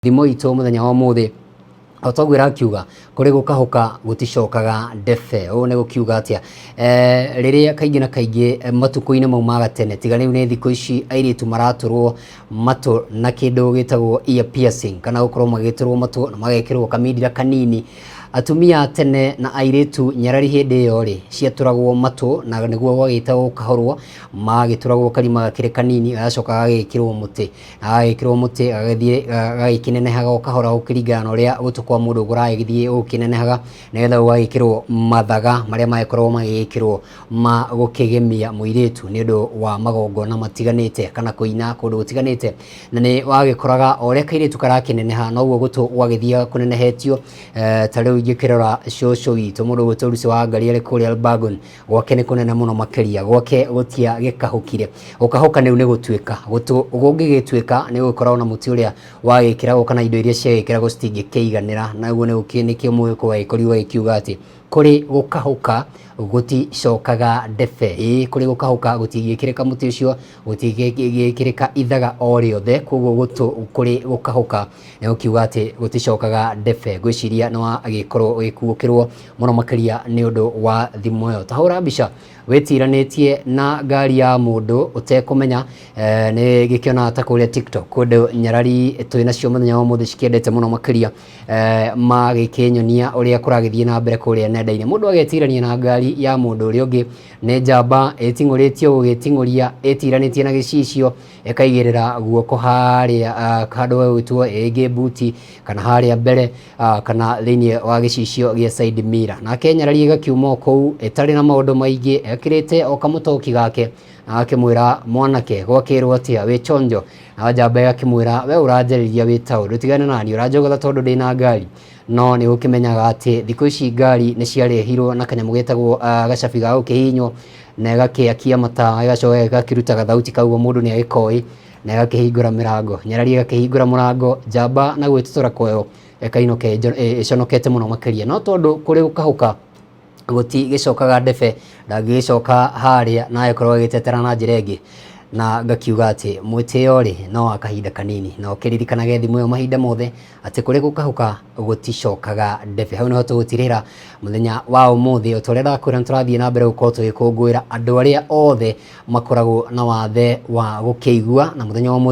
Thimo itũ mũthenya wa ũmũthĩ o toguo ĩrakiuga kũrĩ gũkahũka gũticokaga ndebe. Ũũ nĩ gũkiuga atĩa? Rĩrĩa kaingĩ na kaingĩ matukũ-inĩ mau ma gatene, tiga rĩu nĩ thikũ ici airĩtu maratũrwo matũ na kĩndũ gĩtagwo ear piercing, kana gũkorwo magĩtũrwo matũ na magekĩrwo kamindira kanini. Atumia a tene na airĩtu nyarari hĩndĩ ĩyo rĩ, ciatũragwo matũ na nĩguo gwagĩtagwo gũkahũrwo, magĩtũragwo karima gakĩrĩ kanini gagacoka gagekĩrwo mũtĩ. Gagĩkĩrwo mũtĩ gagĩthiĩ gagĩkĩnenehaga o kahora gũkĩringana na ũrĩa gũtũ kwa mũndũ kũragĩthiĩ gũkĩnenehaga, nĩgetha gũgagĩkĩrwo mathaga marĩa magĩkoragwo magĩgĩkĩrwo ma gũkĩgemia mũirĩtu nĩ ũndũ wa magongona matiganĩte kana kũina kũndũ gũtiganĩte. Na nĩ wagĩkoraga o ũrĩa kairĩtu karakĩneneha noguo gũtũ gwagĩthiaga kũnenehetio. Ta rĩu ingĩkĩrora cũcũ witũ mũndũ ũgwĩtwo Lucy Wangari arĩ kũrĩa Elbagon, gwake nĩ kũnene mũno makĩria, gwake gũtiagĩkahũkire. Gũkahũka rĩu nĩ gũtuĩka, gũtũ kũngĩgĩtuĩka nĩ ũgũgĩkora ona mũtĩ ũrĩa wagĩkĩragwo kana indo iria ciagĩkĩragwo citingĩkĩiganĩra, na ũguo nĩkĩo mũgĩkũyũ agĩkorirwo agĩkiuga atĩ kũrĩ gũkahũka gũticokaga ndebe. Ĩĩ kũrĩ gũkahũka gũtingĩkĩrĩka mũtĩ ũcio, gũtingĩkĩrĩka ithaga o rĩothe, koguo gũtũ kũrĩ gũkahũka nĩ gũkiuga atĩ gũticokaga ndebe. Ngwĩciria nĩ wagĩkorwo ũgĩkuũkĩrwo mũno makĩria nĩ ũndũ wa thimũ ĩyo. Ta hũra mbica wĩtiranĩtie na ngari ya mũndũ ũtekũmenya. Nĩ ngĩkĩonaga ta kũrĩa TikTok kũndũ nyarari twĩ nacio mũthenya wa ũmũthĩ cikĩendete mũno makĩria magĩkĩnyonia ũrĩa kũragĩthiĩ na mbere kũrĩa nenda-inĩ. Mũndũ agetirania na ngari ya mũndũ ũrĩa ũngĩ, nĩ njamba ĩting'ũrĩtio gũgĩting'ũria, ĩtiranĩtie na gĩcicio, ĩkaigĩrĩra guoko harĩa handũ hegwĩtwo ĩngĩ mbuti kana harĩa mbere kana thĩinĩ wa gĩcicio gĩa side mirror. Nake nyarari ĩgakiuma o kũu ĩtarĩ na maũndũ maingĩ, ekĩrĩte o kamũtoki gake, na agakĩmwĩra mwanake gwakĩrwo atĩa wĩ chonjo? Nayo njamba ĩgakĩmwĩra we ũranjarĩria wĩ taũ, ndũtigane naniĩ ũranjogotha tondũ ndĩna ngari. No nĩ ũkĩmenyaga atĩ thikũ ici ngari nĩ ciarehirwo na kanyamũ getagwo gacabi ga gũkĩhihinywo na ĩgakĩakia matawa ĩgacoka ĩgakĩruta gathauti kau mũndũ nĩ agĩkoĩ na ĩgakĩhingũra mĩrango. Nyarari ĩgakĩhingũra mũrango, njamba na gwĩtũtũra kwayo ĩkainũka ĩconokete mũno makĩria. No tondũ kũrĩ gũkahũka gũtigĩcokaga ndebe, ndangĩgĩcoka harĩa na agĩkorwo agĩtetera na njĩra ĩngĩ. Na ngakiuga atĩ mwĩtĩo rĩ no wa kahinda kanini, na ũkĩririkanage thimũ ĩyo mahinda mothe atĩ kũrĩ gũkahũka gũticokaga ndebe. Hau nĩho tũgũtirĩra mũthenya wa ũmũthĩ. O ta ũrĩa ndakwĩra nĩ tũrathiĩ na mbere gũkorwo tũgĩkũngũĩra andũ arĩa othe makoragwo na wathe wa gũkĩigua, na mũthenya wa ũmũthĩ.